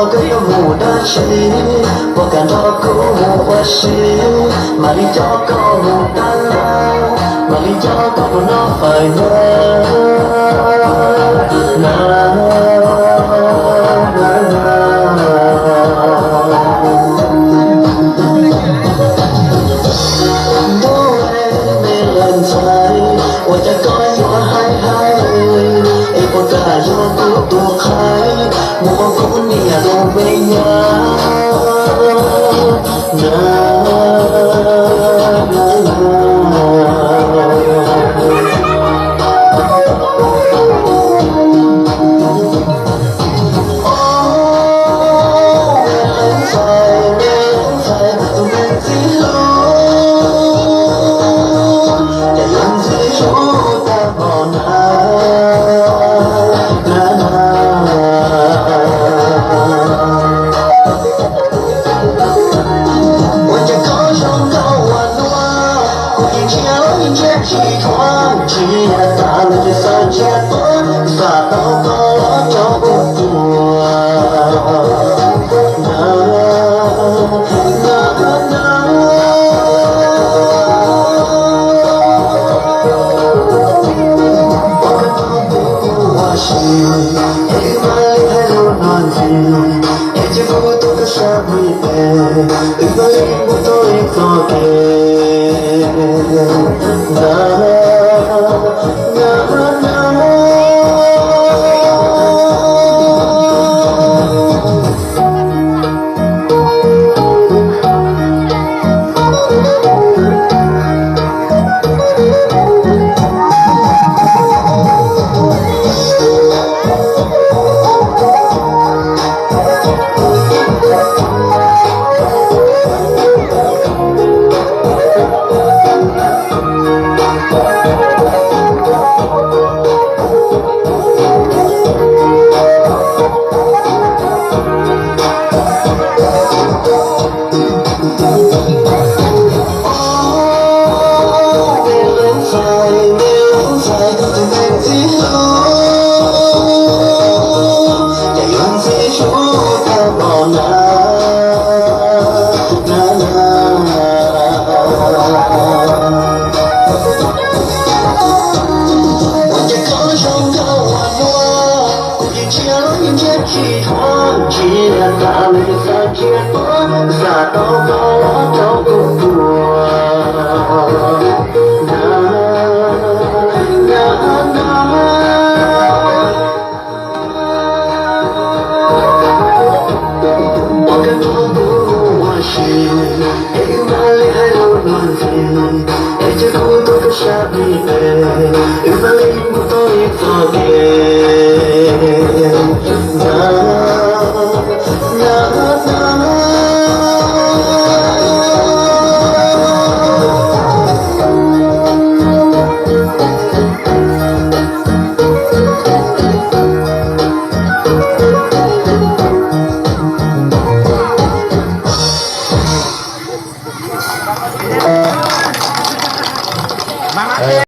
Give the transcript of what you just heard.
Koj yuav mus dab tsi, puas kam nrog kuv mus ua si, mam li coj koj mus tag, mam li coj koj mus noj fawm na. Na, na, na. Ntuj, me leej ntxhais, ua cas koj yuav hais hais, es puas kam yuav kuv tus qhaib mus ua kuv niam tus me nyab? Na, na, na. Ntxhais, ntxhais, tus me txiv hlob, cas yuav ntxim hlub tag npaum na, na, na. Ua cas koj zoo nkauj ua luaj, kuv yeej ntsia los yeej ntsia tsis thuam, ntsia tas los ces xav ntsia tuaj, xav tau koj los rau kuv tuag. Na, na, na. Ua si, es wb mam li hais lus no ntxiv, es cia kuv tuav koj sab pes, wb mam li mus tau ib txoj kev. Na, na, na. Ua cas koj zoo nkauj ua luaj, kuv yeej ntsia los yeej ntsia tsis thuam, ntsia tas los yeej xav ntsia tuaj, xav tau koj los rau kuv tuag. Na, na, na. Ua koj nrog kuv mus ua si, es wb mam li hais lus luag ntxhi, es cia kuv tuav koj sab pes, wb mam li mus tau ib txoj kev. Na, na, na.